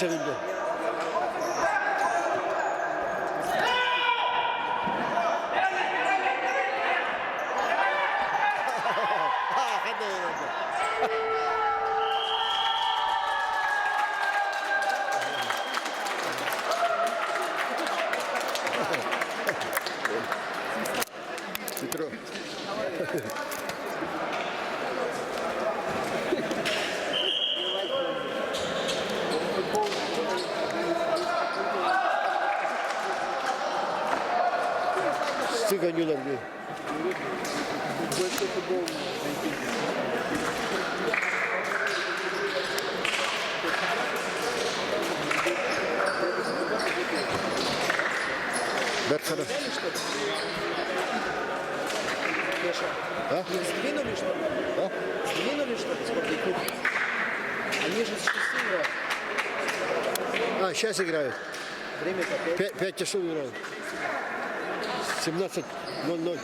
Севинде. Петро. Цыганюлар дии. Бэрт хара. А? Их сдвинули, что ли? А? Сдвинули, что ли, Спорт Якутии? Они же с 6 играют. А, сейчас играют. Время-то 5. 5 часов играют. 17.00.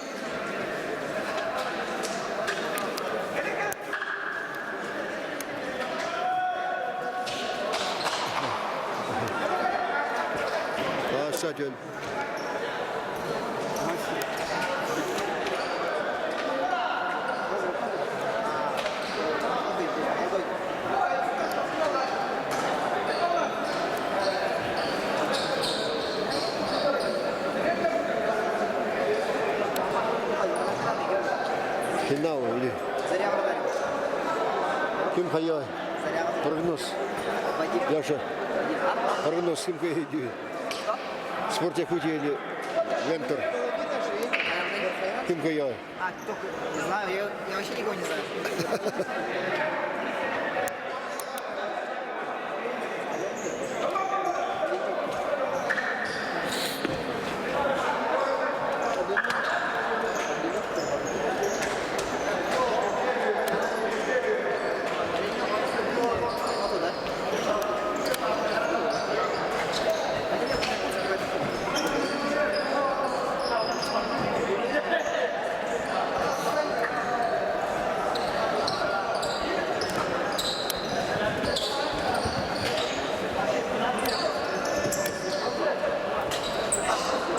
А, кстати, финал или Заря вратарь. ким хайа Заря прогноз. Вадим. Яша, прогноз ким хайа Спорт Якутия или Вентер? Ким хайа? А, только, не знаю, я вообще никого не знаю.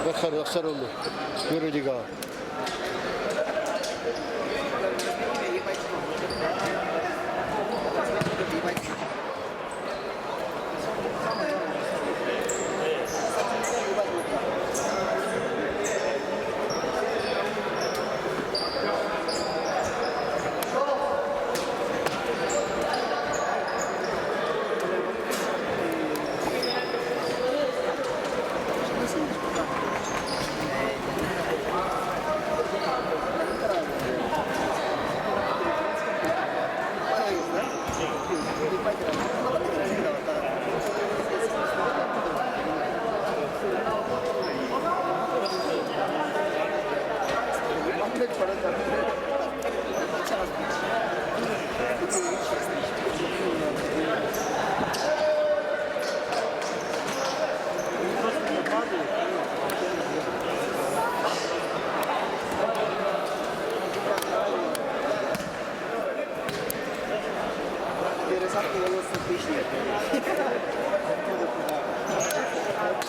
Бахар, Ахсароллу. Юридига.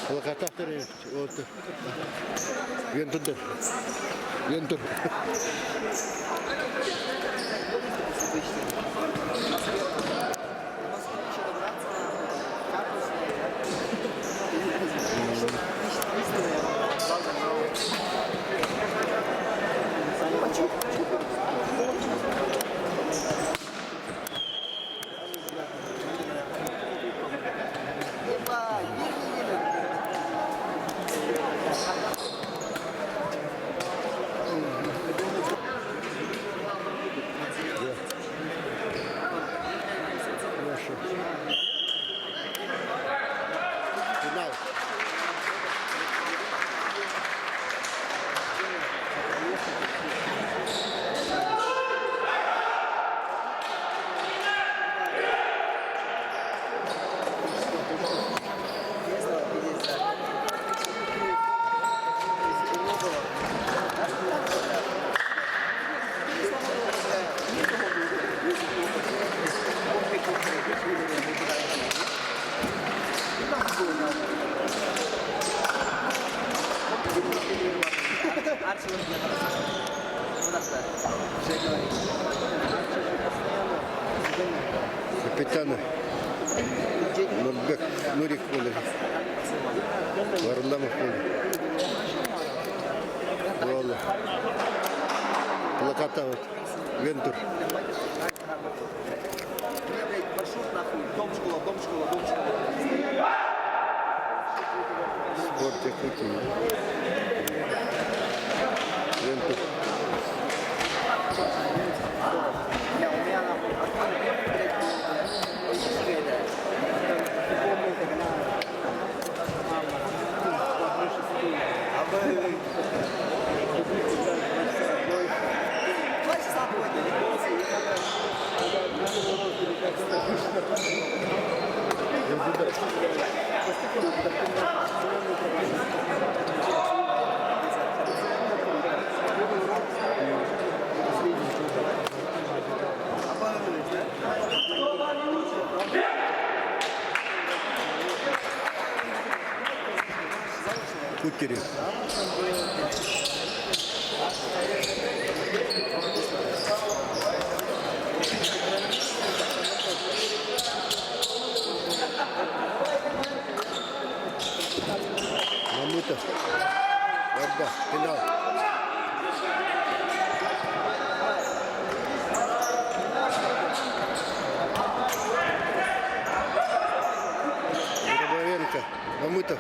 Локатор вот. Вентер. Вентер. Капитан Нурбек Нурик буолар. Варламов буолар. Буолла. Плаката вот. Вентур. Спорт Якутии. Вентур. Кутерев. Мамутов. Барда. Финал. Грабовенко. Мамутов.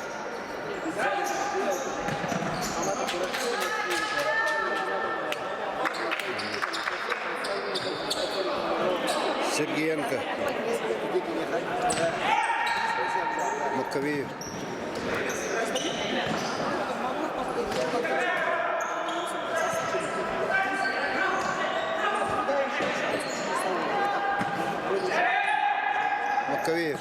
Сергеенко. Маковеев. Маковеев.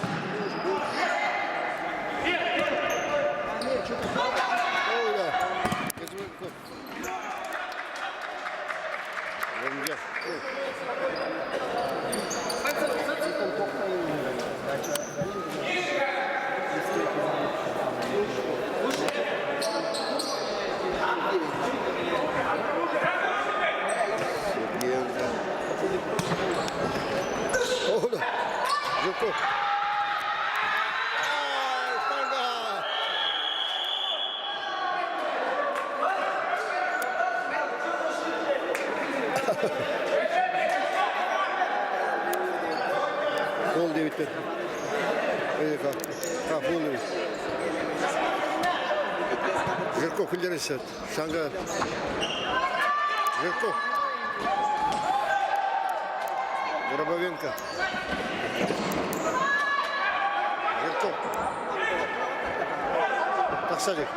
Жуков. Ол диэбиттэр. Жирков күллэрин Саҥа Жирков. Гробовенко. Жирков. Тахсалик.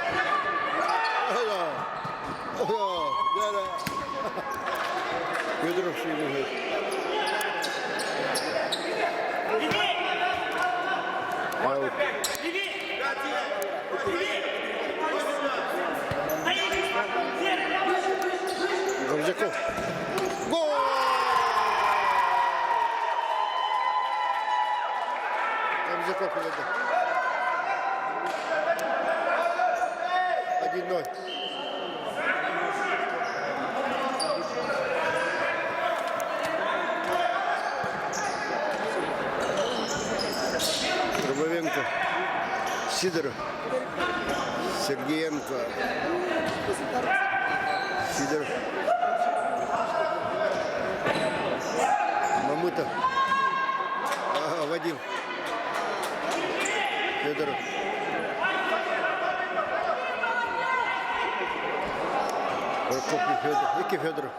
Федоров сүүрүһэр. Аут. Гордяков. Гол! Гордяков ылла. 1-0. Гробовенко, Сидоров, Сергеенко, Сидоров, Мамытов, ага, Вадим, Федоров. Прокопий Федоров, Вики Федоров.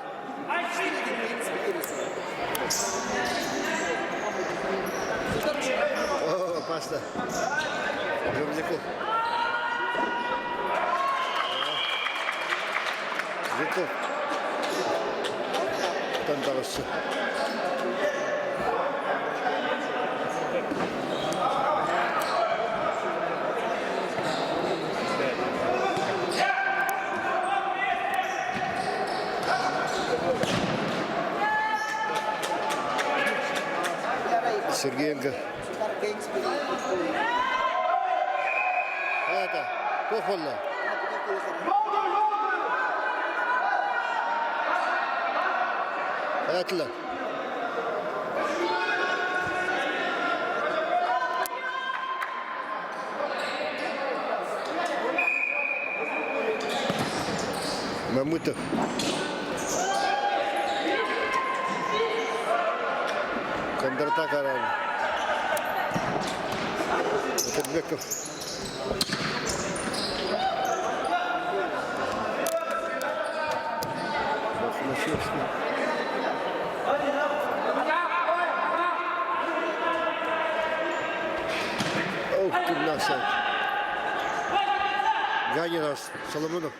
О, опасно. Жемзяков. Жуков. Танталасы. Сергеенко. Это, туох буолла? Этилэр. Хамытов. Контратака рано. Батырбеков. Бахмашевский. Ох, ты Ганин Соломонов.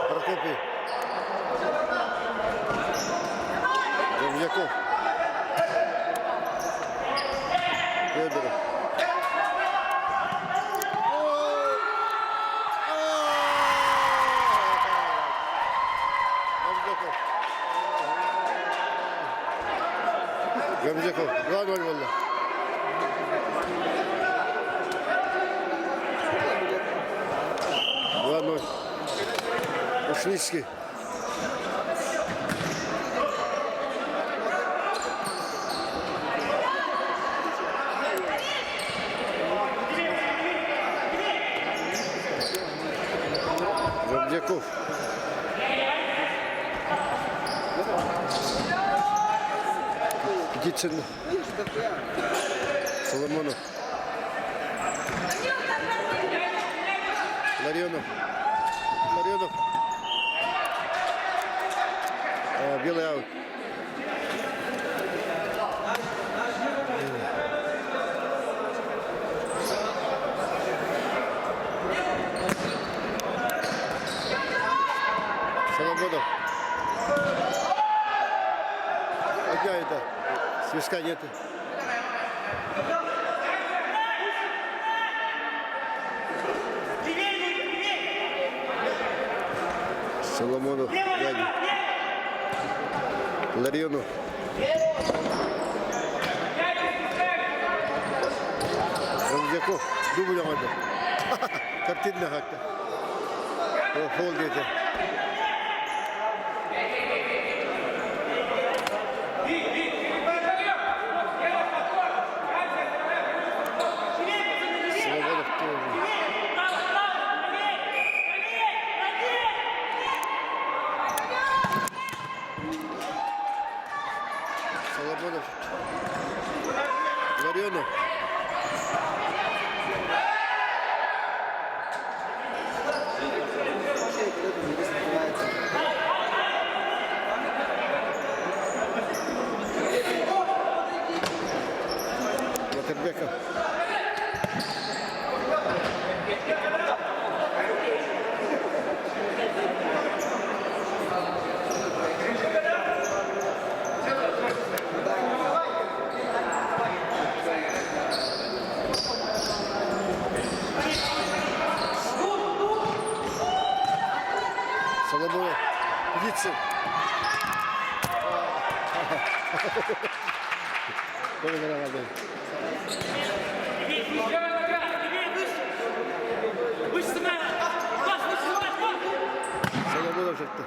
Прокопий. Гомзяков. Федоров. Гомзяков. 2-0 буолла. 2-0. Ушницкий. Гордяков. Птицын. Соломонов. Ларионов. Ларионов. Белый аут. Соломонов. Одня это. Свистка нет. Соломонов. Сзади. Ларионов. Румзяков дубль оҥордо. Картинно хакта. Фол диэтэ. Соломонов тоже. Соломонов. Ларионов. Батырбеков. Соломонов. Птицын. Соломонов сытты.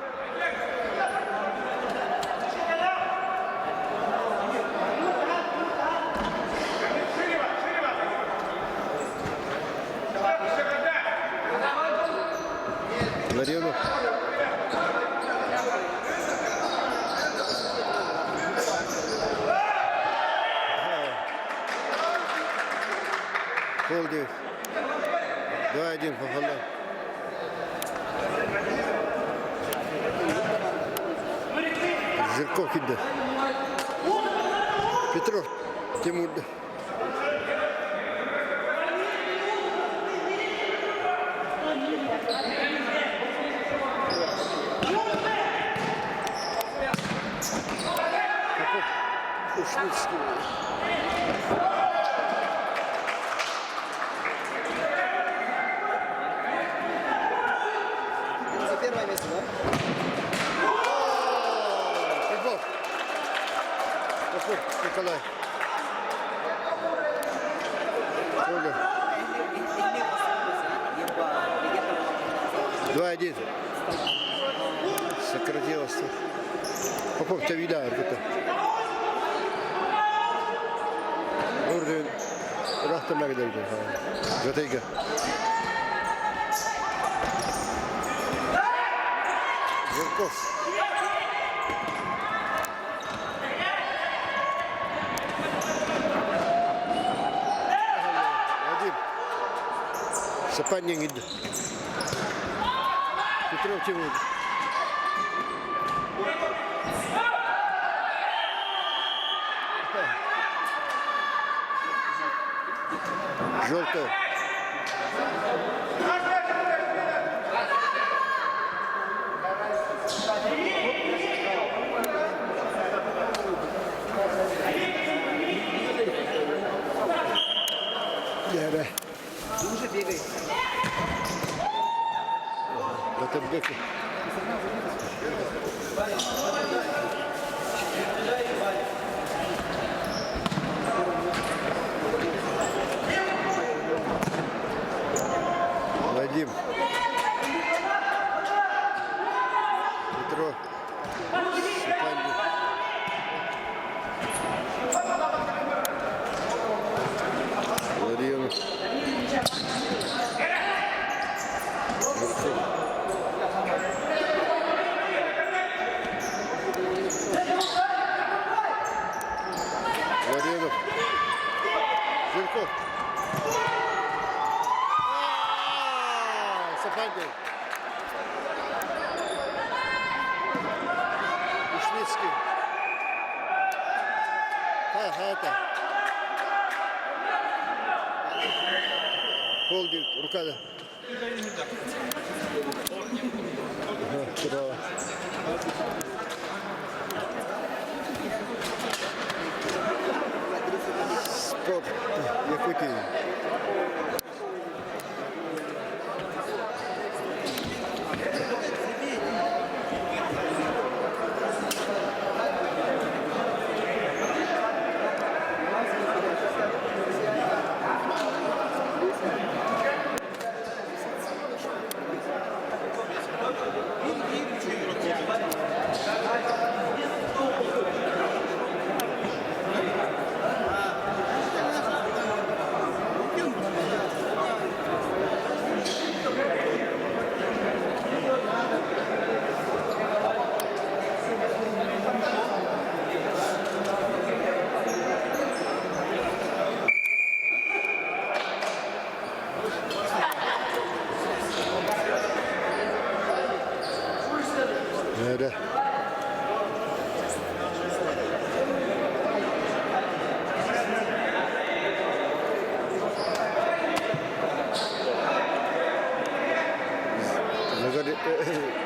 Ларионов. Холдинг. 2-1 по фолам. Жирков киирдэ. Петров Тимур. Попов Ушницкий. За первое место, да? Попов. Попов Николай. Коля. 2-1. Сократилось. Попов тебя вида Орден Рахтамаг Затейга. Жирков. Вадим. Сапаннин Петров Тимур. Желтая. Дьэ, Уже бегай. Батырбек. Вадим. Петро. Степанов. Ларионов. Жирков. Ларионов. Жирков. Сапандин. Ушницкий. Ха, это. Холдинг, рука, да. Ага, право. Спорт Якутии. Эрэ.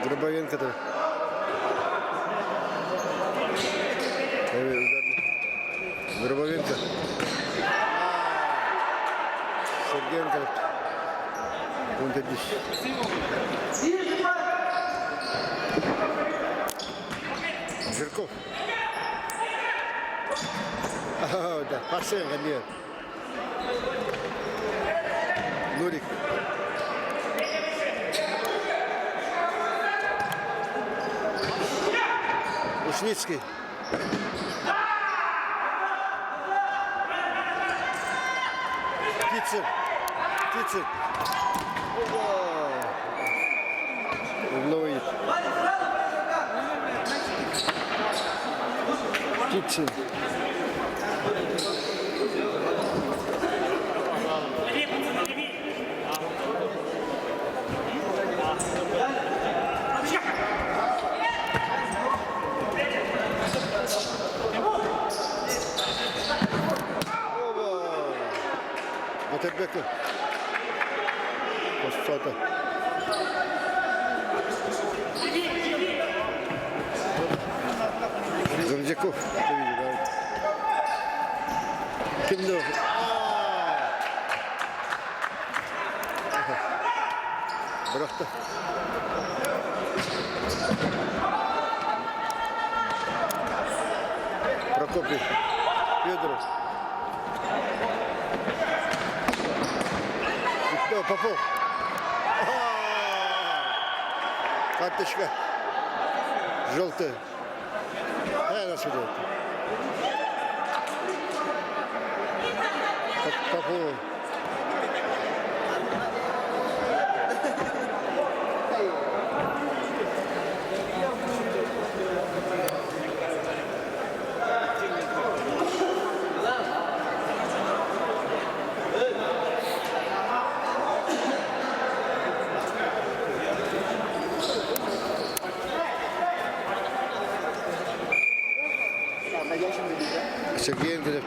Гробовенко-то. Гробовенко. Сергеенко. Пункт Жирков. А, да, пасен, нет. Нурик. Ушницкий. Птицын. Птицын. Опа! Угловой. Птицын. Опа! Батырбеков. Костата. Громзяков. Ты видел, да? Кимдов. Бырахта. Прокопьев. Федоров. Да, Попов. Карточка. Желтый. Э, Попов. Сергеенко деп.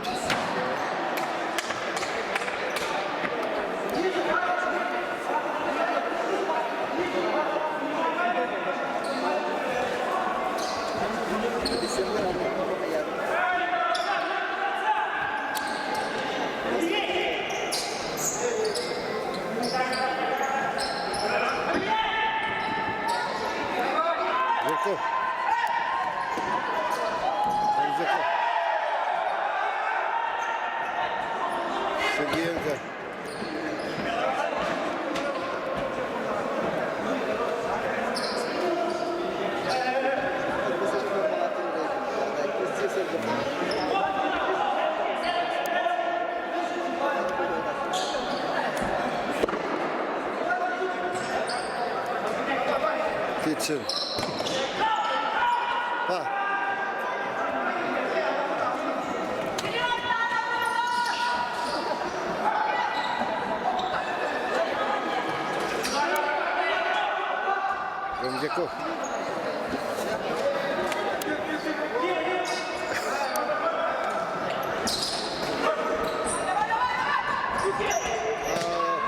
Жирков. Жирков. Сергеенко. Птицын. А. Гомзяков.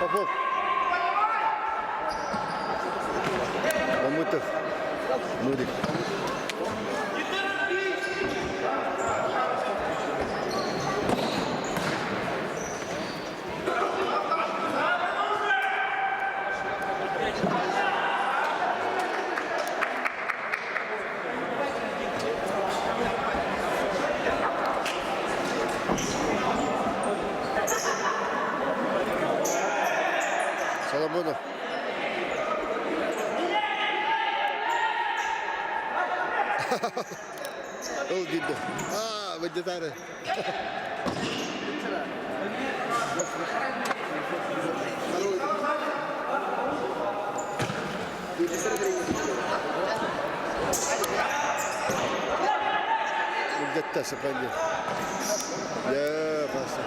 Попов. Мамутов. Нурик. Соломонов. Ол диде. Аа, бадьытаары. Илдьэттэ Сапаньев. Дьэ, пааса.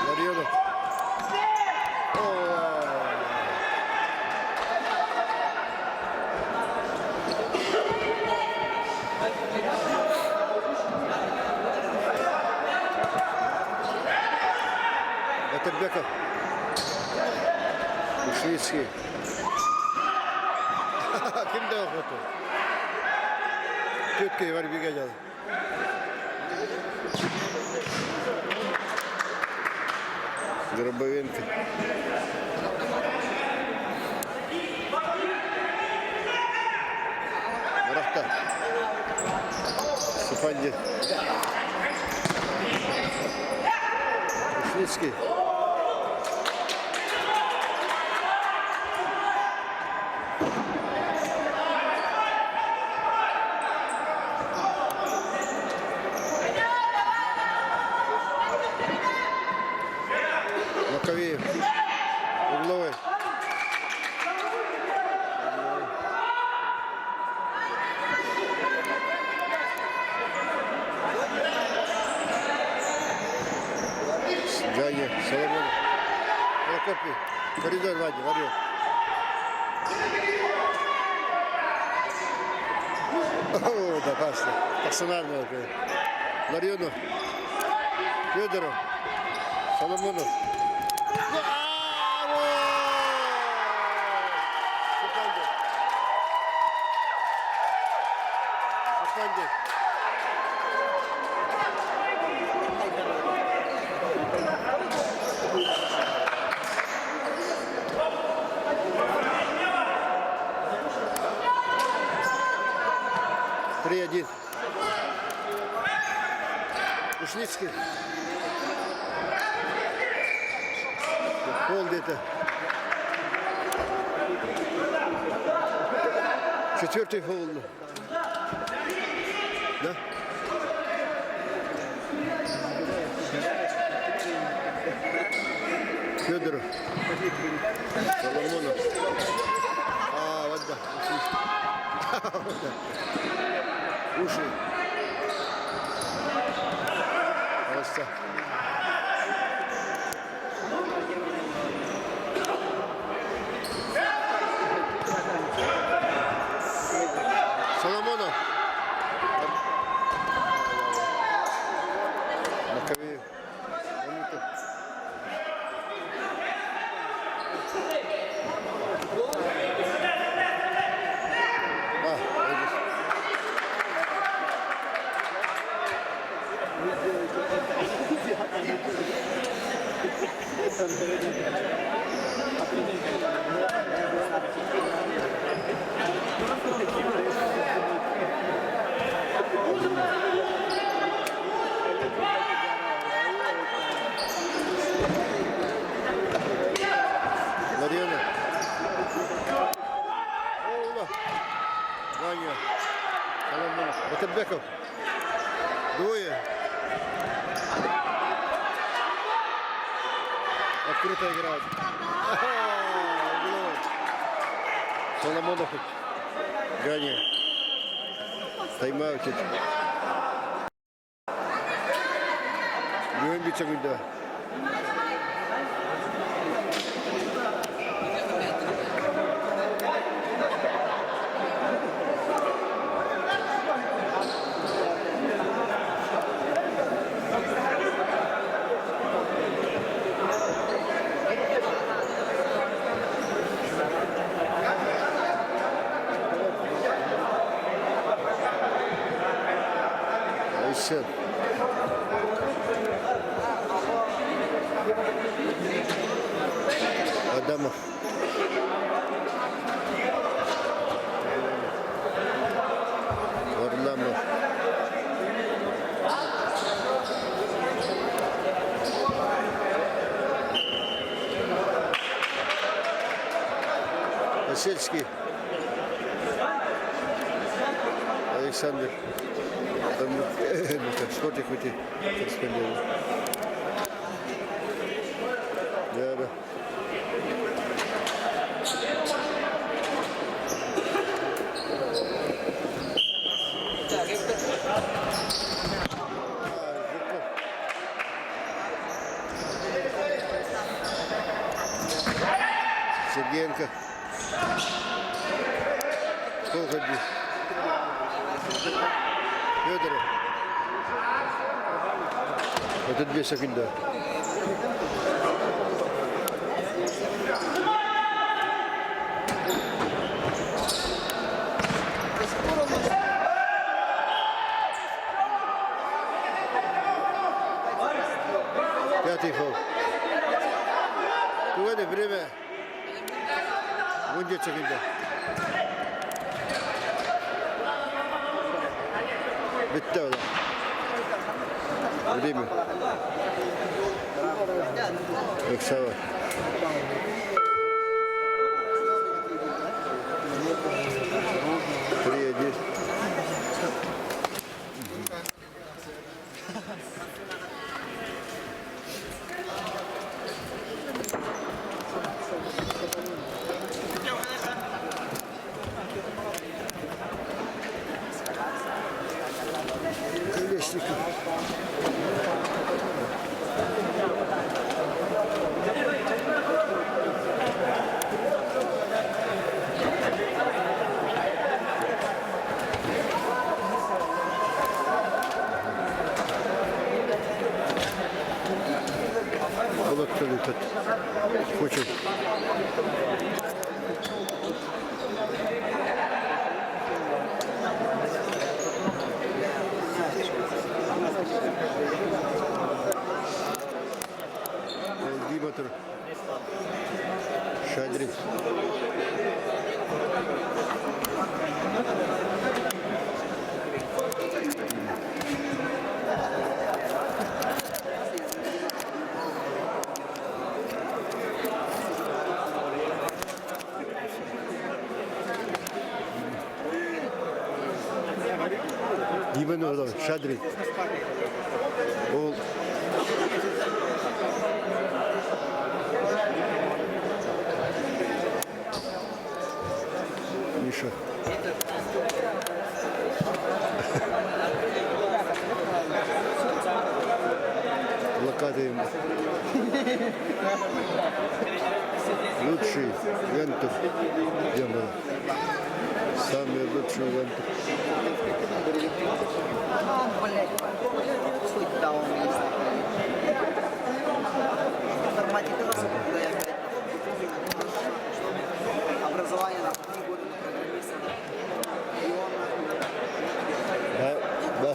Ларионов. Батырбеков. Ушницкий. Ким да охоту? Четкий варбига дьал. Гробовенко. Бырахта. Сыпанди. Ушницкий. Маковеев. Угловой. Джаня Соломонов. Прокопий. Коридор, Вадя, Вадя. О, да, опасно. Персонально. Ларионов. Федоров. Соломонов. Браво! Супанди. Супанди. 3-1. Ушницкий. Пол где-то. Четвертый фол. Да? Федоров. Соломонов. А, вот да. Уши. Просто. Соломонов. Маковеев. Мамутов. А, молодец. Ларионов. Ола. Ваня. Соломонов. Батырбеков. Двое. Открыто играет. Ага, Соломонов. Ганя. Тайм-аут. Бүгүн бүтсөҥүйдэ. Айсен. Адамов. Варламов. Посельский. Александр. Там спорте хоть корреспондент. Да, да. Жуков. Сергеенко. Колходи. Федоров. Это 2 секунды. Пятый фол. Туганы время. 17 секунды. Бүттэ ол. Время. Ыксала. 3-1. Колесников. Олох төлөпөт. Кучу. Диматр. Шадрин. Дима Шадрин. Ол Миша. Блокада ему. Лучший Вентур демона. Самый лучший Вентур. Да, да,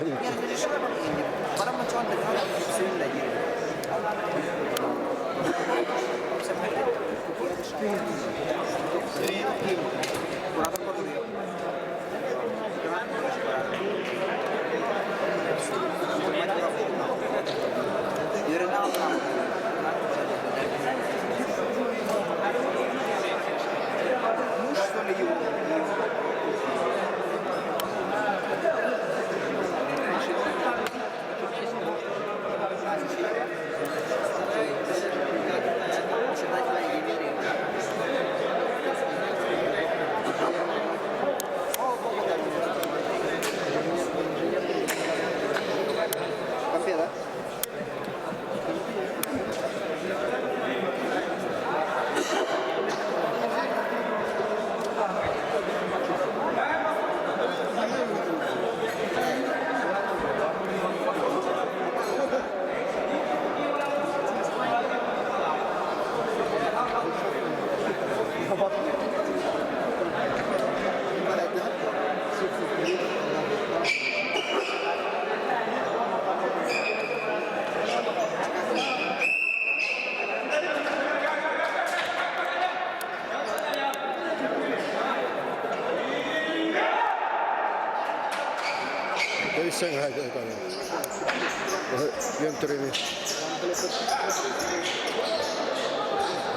Вентурами.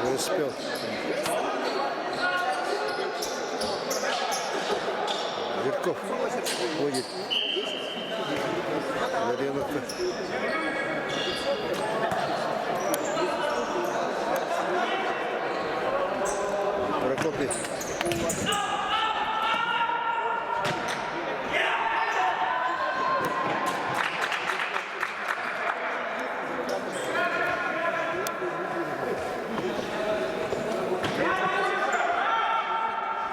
Не успел. Жирков ходит. Ларионовка. Прокопий.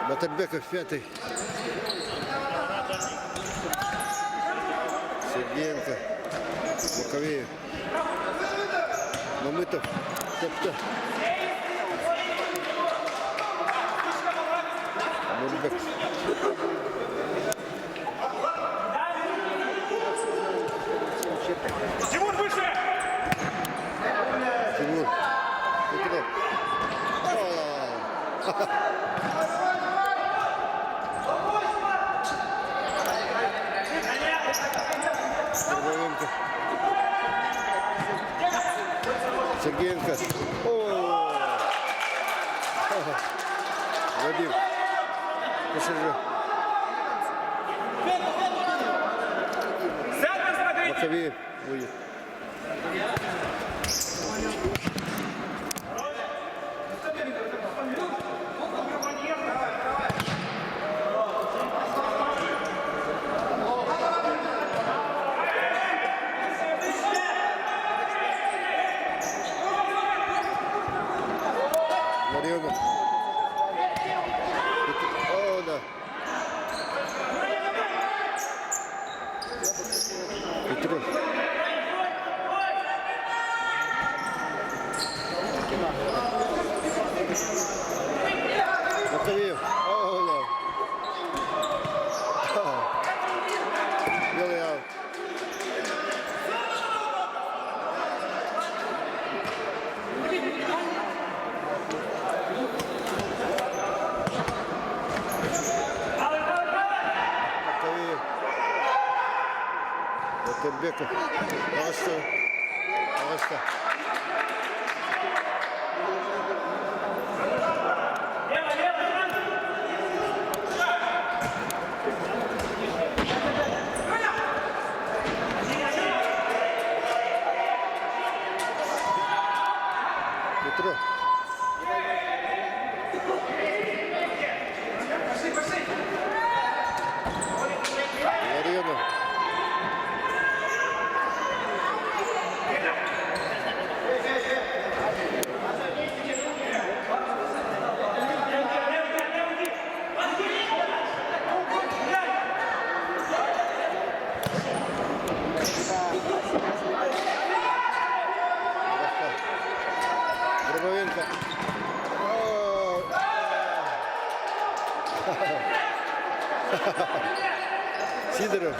Батарбеков пятый. Сергеенко. Маковеев. Мамытов. Топта. Нурбек. Тимур, выше! Тимур. Петров. Сергеенко. Сергеенко. О! Вадим. ПСЖ. Центр смотрите! Маковеев будет. Ларионов. О, да. Петров. Матвеев. О, да. Белый аут. Матвеев. Батырбеков. Аста. Аста. Сидоров.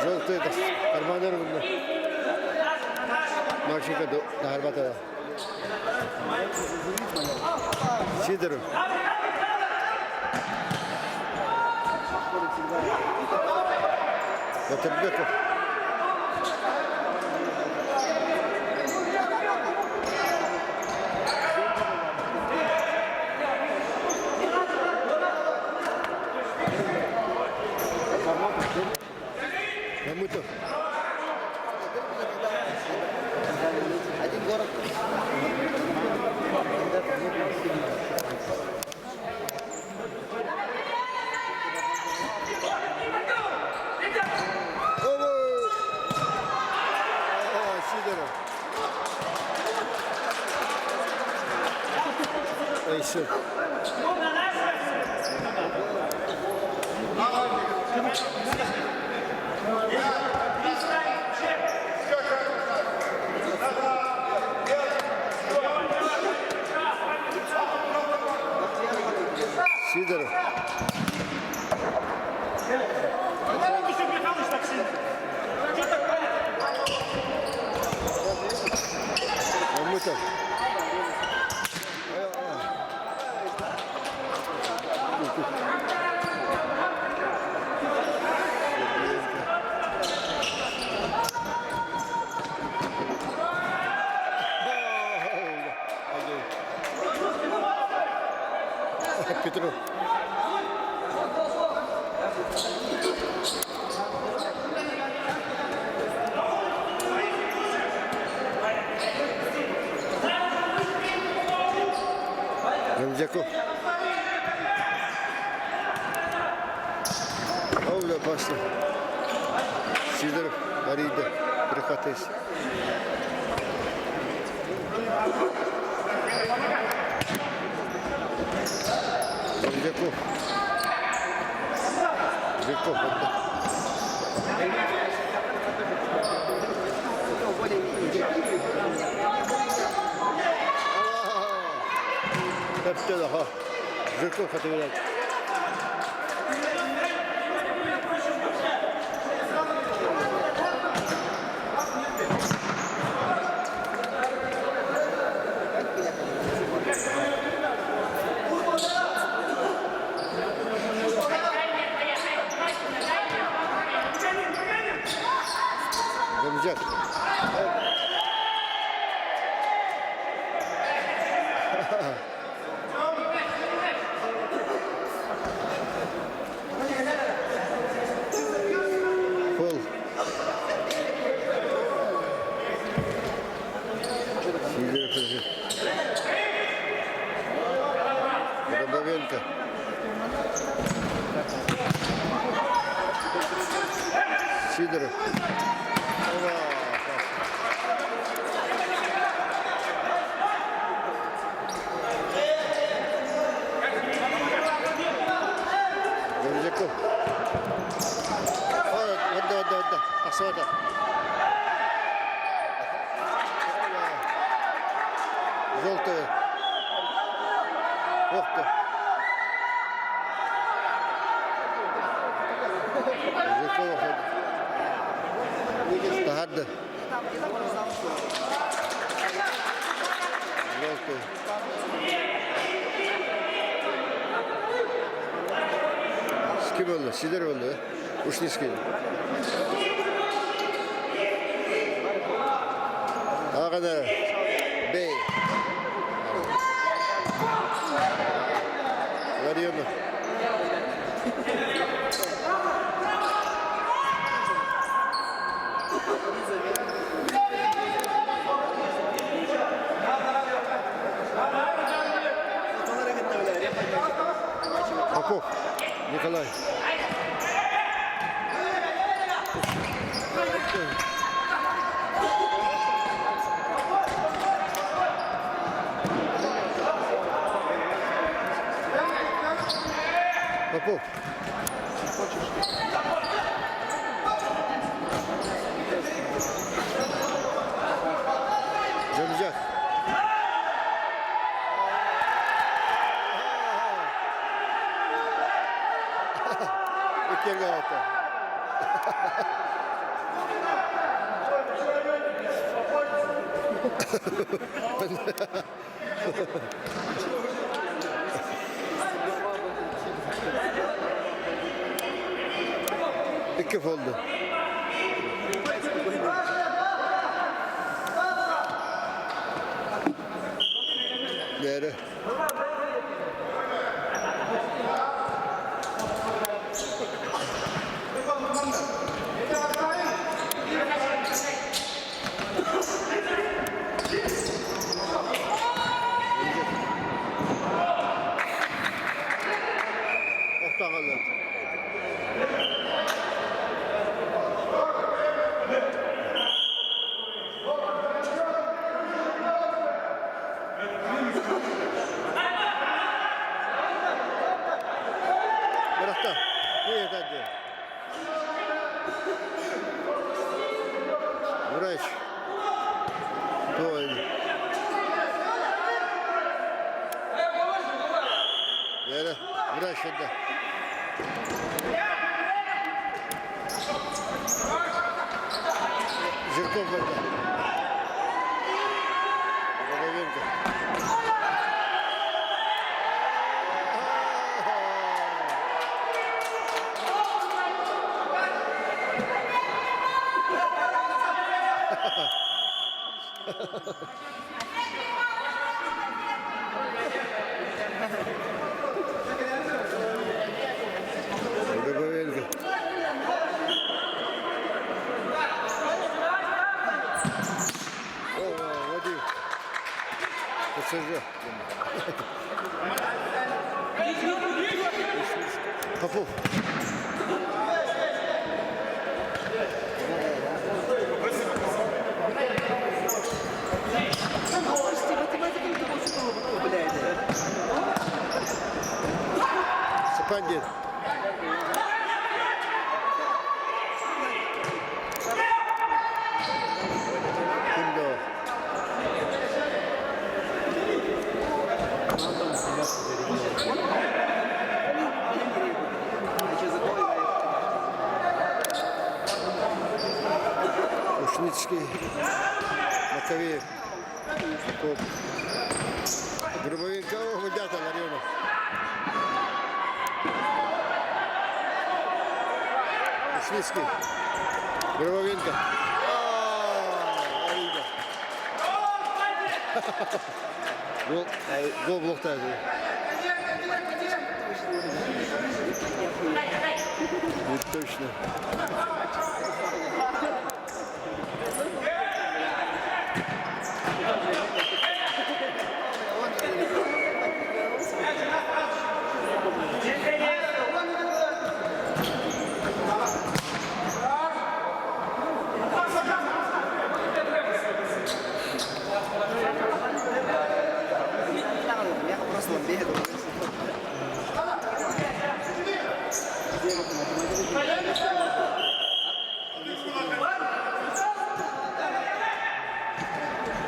Желтый карманер булла. Маршика таһарбата. Сидоров. Батырбеков. Мамутов. Один город. Сидоров. Эйсен. Сидоров. Мамутов. Петров. Рымзяков. Овля басты. Сидоров арийда. Прихватайся. Рымзяков. Жирков. Таптелаха. Жирков отвечает. Гамзят. Пол. Гробовенко. Сидоров. Гомзяков. Отда, отда, отда. Тахсыбата. Желтая. Ох ты. Жиркова Таһарды. Желтый. С ким oldu? Сидор oldu. Ушницкий. Ағана Бей. Ларионов. Попов Николай. Попов. Жамжак. Иккиэн гаҕата. Икки фолду. Бээрэ. Охтоҕоллор. Бырахта. Ийэтэ Врач. Той. Вера, врач сюда. Жирков барда. Головенко. Рыбовенко. О, Вадим. Посажу. Попов. Сапандин. Ким да Ушницкий, Маковеев, Попов. Гробовенко, Гудята, Ларионов. Ушницкий, Гробовенко. Гол, гол блоктаах. Не точно.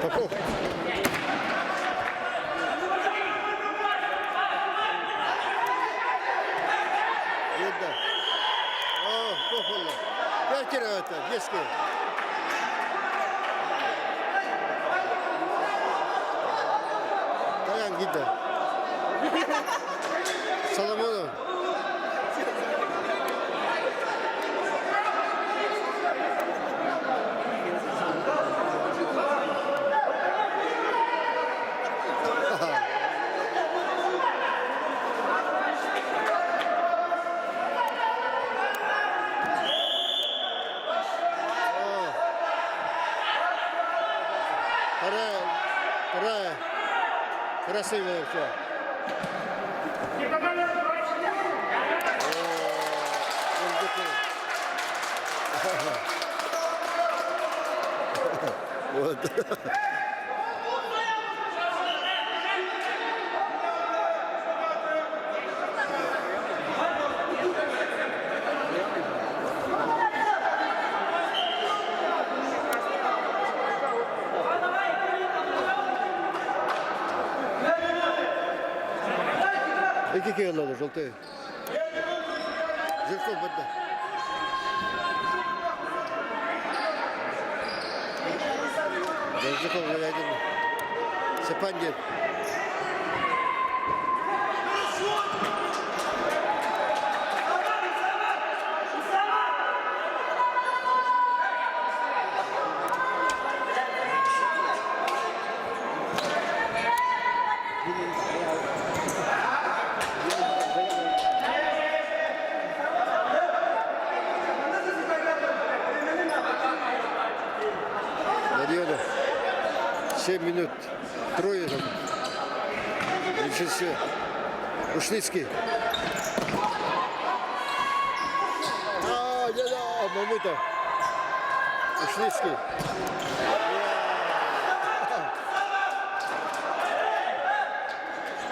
Попов. Юда. О, Попова. Пятеро это, детские. Таян гидда. Соломонов. Вторая, красивая все. Вот. Икки киһи ылла желтый. Жирков барда. Жирков Галядин. Сапандин. Ларионов. 7 минут. Трое там. Меньшинстве. Ушницкий. А, да, да, Мамытов. Ушницкий.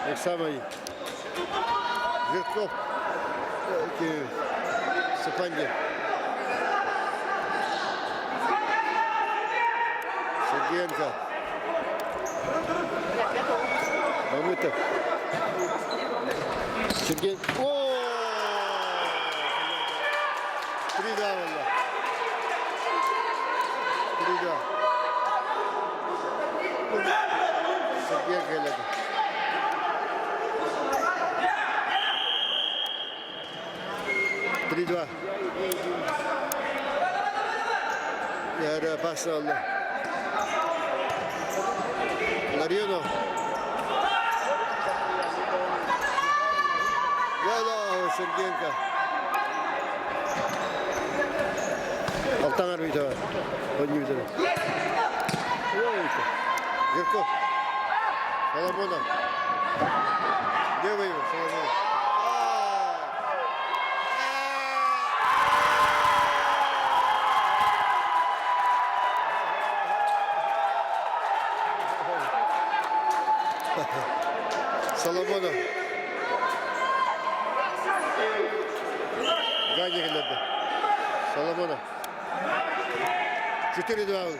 Так самый Жирков Сапанди. Сергеенко. Мамытов. Сергей. О! 3-2 буолла. 3-2. Сергей кэллэ. 3-2. Яра пас ылла. Ларионов. Да-да, Сергеенко. Алтаҥар бүтэ Онньуутара. Жирков. Соломонов. Левый его, Соломонов. Соломонов. Ганя кэллэрдэ. Соломонов. 4-2.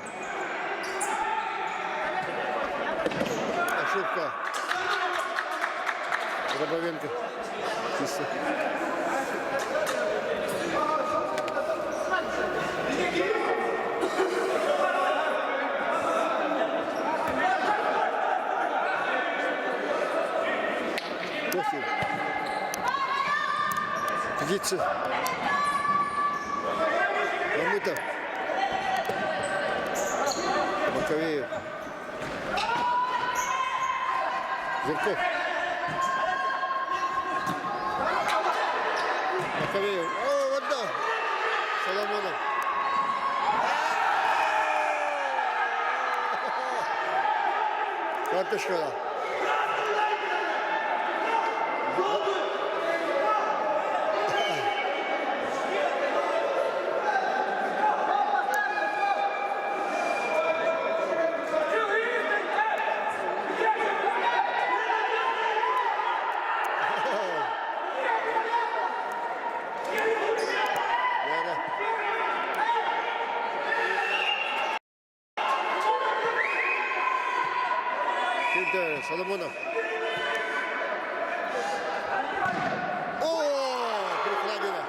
Ошибка. Гробовенко. Чисто. Кофе. Птица. Мамытов. Маковеев. Жирков. Маковеев. О, вот да. Соломонов. Карточка. Ким Соломонов. О, перекладина.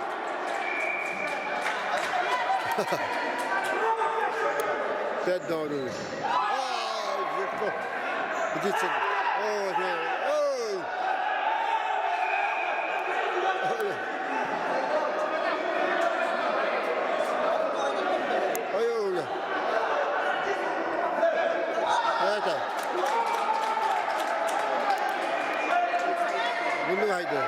5-2. Ай, Жирков. Птицын. Ой, ой. Ой, ой, Это. Муннук хайдыа.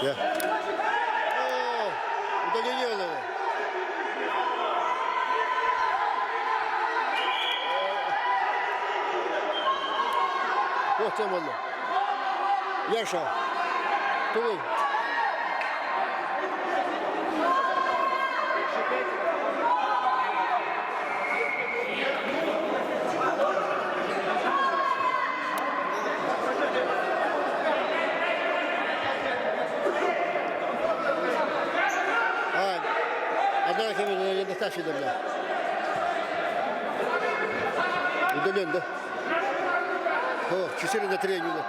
Я. О, удаление ылла. Туох буолла? Яша, тугуй? Одна кем да. Удален, да? О, 4 на 3 минуты.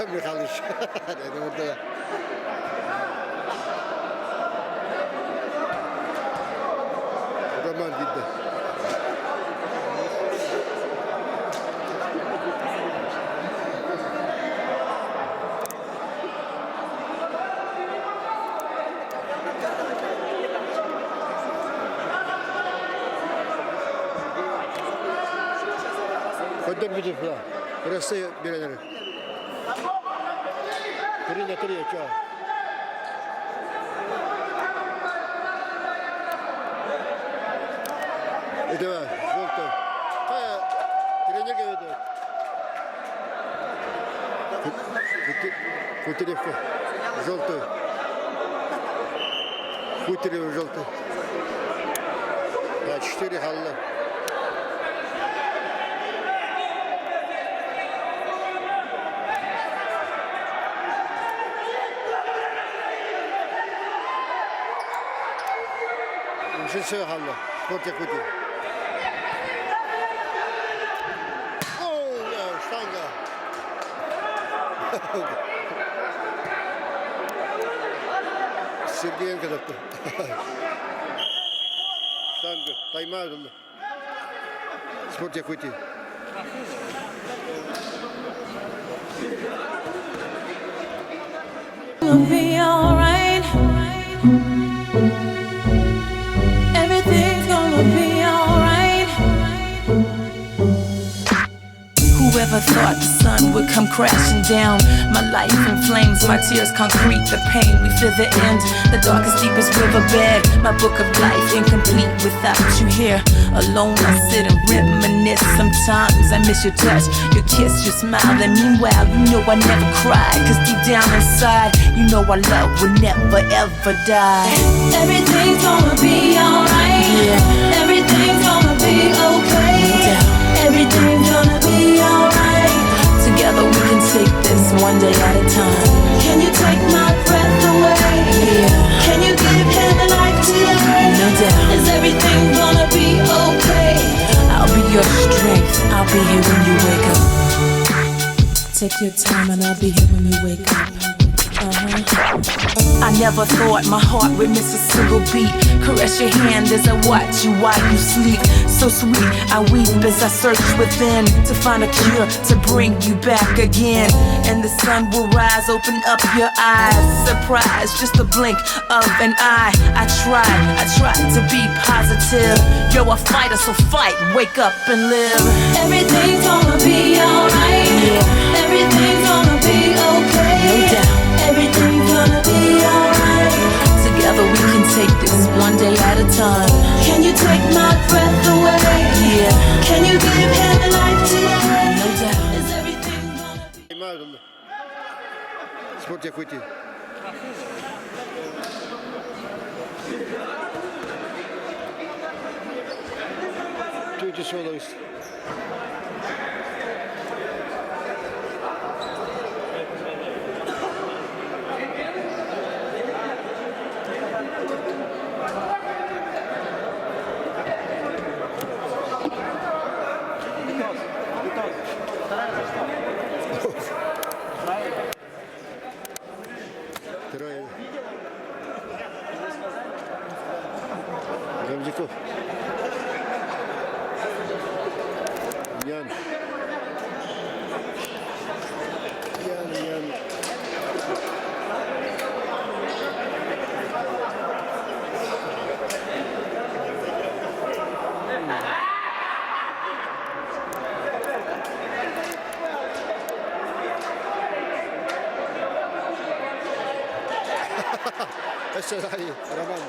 Михалыч. Это Роман видно. Көдөр бүтүп Россия биэрэлэр. 3 на 3 очко. Это желтый. Тренер говорит. Хутеревка. Желтый. Хутерев желтый. 4 хаалла. Үшінші хаалла. Спорт Якутии. О, штанга. Сергеенко тапты. Штанга. Тайм-аут. Спорт Якутии. Gonna be alright. Everything's gonna be alright. Whoever thought the sun would come crashing down? My life in flames, my tears concrete, the pain. We feel the end, the darkest, deepest riverbed. My book of life incomplete without you here. Alone, I sit and reminisce. Sometimes I miss your touch, your kiss, your smile. And meanwhile, you know I never cry. 'Cause deep down inside, you know our love will never ever die. Everything's gonna be alright. Yeah. Everything's gonna be okay. No doubt. Everything's gonna be alright. Together we can take this one day at a time. Can you take my breath away? Yeah. Can you give him a life today? No doubt. Is everything gonna be okay? I'll be your strength. I'll be here when you wake up. Take your time and I'll be here when you wake up. I never thought my heart would miss a single beat. Caress your hand as I watch you while you sleep. So sweet, I weep as I search within to find a cure to bring you back again. And the sun will rise, open up your eyes. Surprise, just a blink of an eye. I tried to be positive. You're a fighter, so fight, wake up and live. Everything's gonna be alright. Yeah. Everything's gonna be okay. No doubt. Everything's gonna be alright. Together we can take this one day at a time. Can you take my breath away? Yeah. Can you give him a life today? No doubt. Is everything gonna be Тайм-аут. Спорт Якутии. Тетя Соловец. Трое. Гамзяков. Ян. Ян, Ян. Өссө Роман.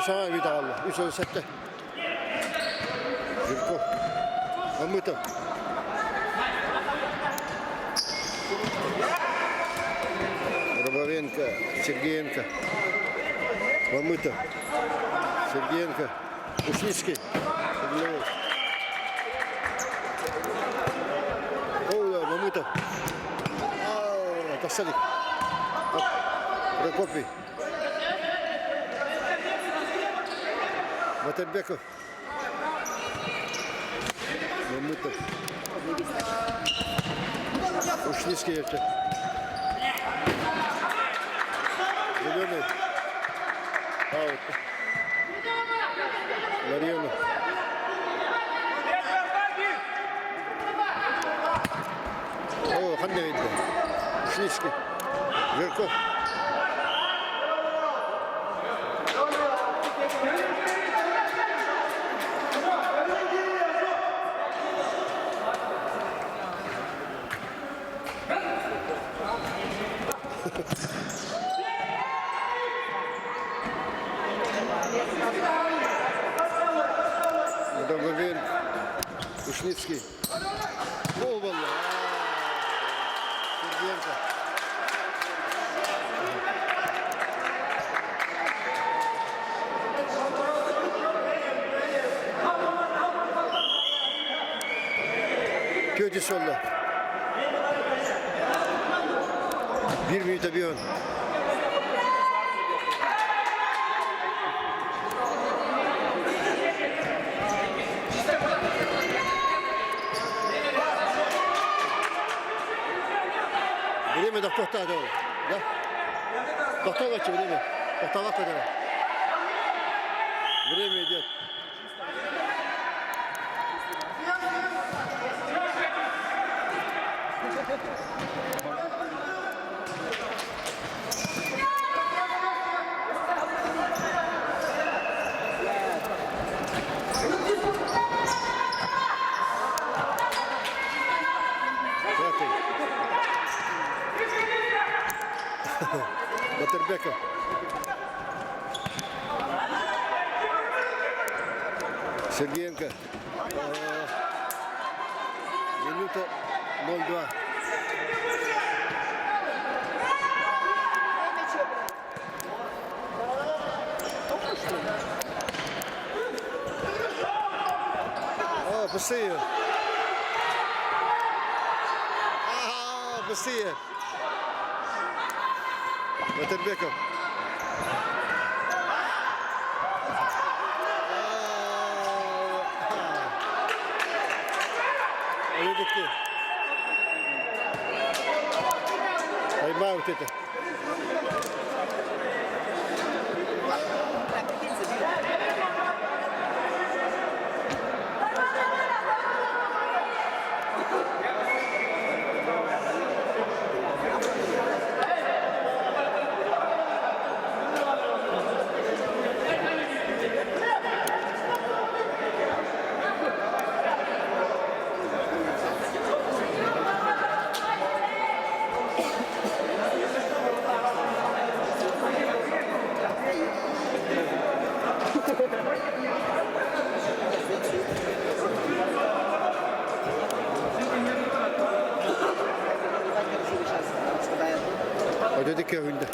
Үс аҕа даҕалла. Үс сэттэ. Жирков. Мамытов. Рыбовенко, Сергеенко. Мамытов. Сергеенко. Ушницкий. О, Мамытов. Тахсалик. Прокопий. Батырбеков. Мамытов. Ушницкий ертең. Зеленый. Аут. Ларионов. О, ханна видно. Ушницкий. Жирков. Долговин, Ушницкий. Гол буолла. Сергеенко. Күөтүс буолла. Биир мүнүүтэ бион. Время тохтоохтоох да? Тохтообоччу время. Тохтообокко да. Время идет. Пятый. Батырбеков. Сергеенко. Минута 0-2. О, быстрее. Ага, быстрее. Батырбеков. Өлөдүкки. Тайм-аут это. Ödedik ya günde.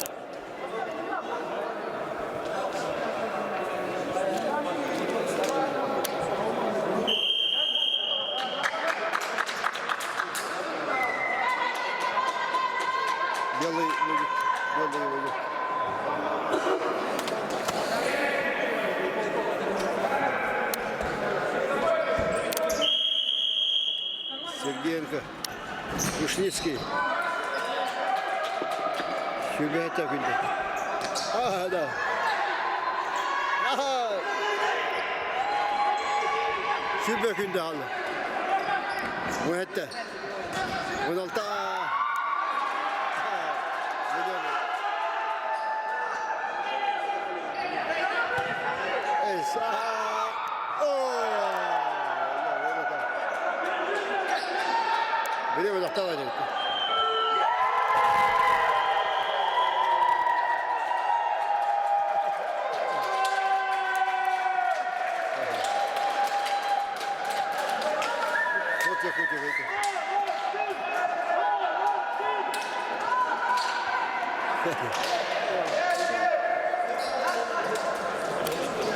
Белый будет, белый будет. Сергеенко, Ушницкий. Сүүрбэһэттэ күндэ. Аа, да. Аа. Сүүрбэ күндэ хаалла. 17. 16.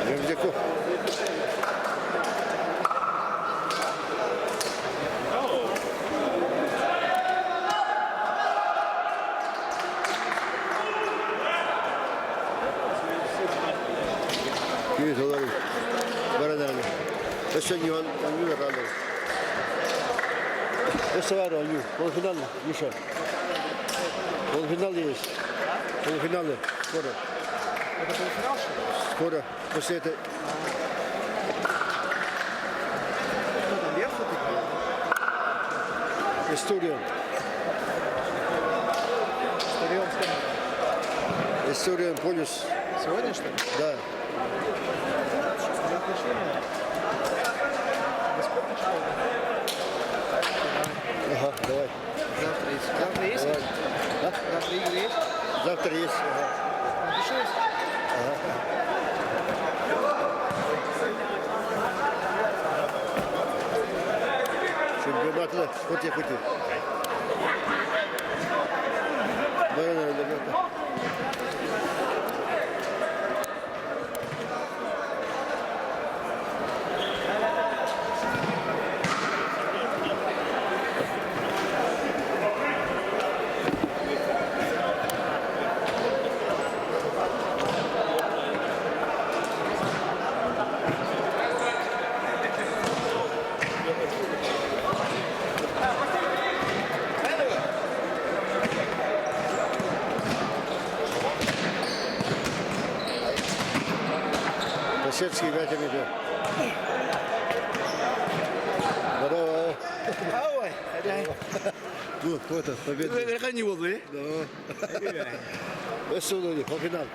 Рюкзаков. Күүс олорун баран эрэллэр. Өссө ньуон оонньуулар хааллар. Өссө баар оонньуу. Полуфинал Миша. Полуфинал есть. Полуфиналы скоро. Это полуфинал, что ли? Скоро. После этой Кто там, Верхов играет? История. Старион с кем? История полюс. Сегодня, что ли? Да. За отношения? Во сколько часов? Ага, давай. Завтра есть. Завтра есть? Давай. А? Завтра игры есть? Завтра есть. Ага. Напиши. Чемпионаты хоть Якутии. Баран эрэллэр. Посельский Вятя идет. Здорово. Ой, Ну, кто это? Победа. не буду, Да. Өссө полуфинал.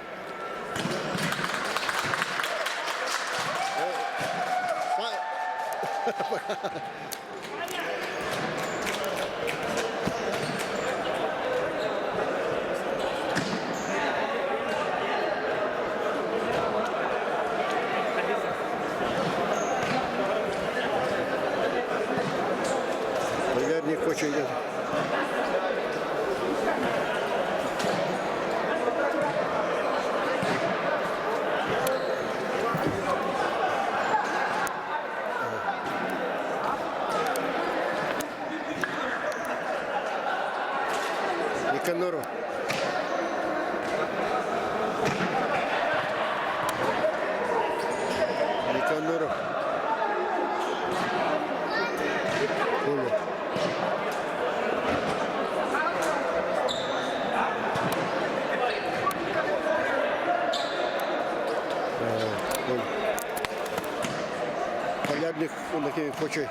Полярник хочет идет. Никаноров. Никаноров. Коля. Коля. Полярник, он такой хочет.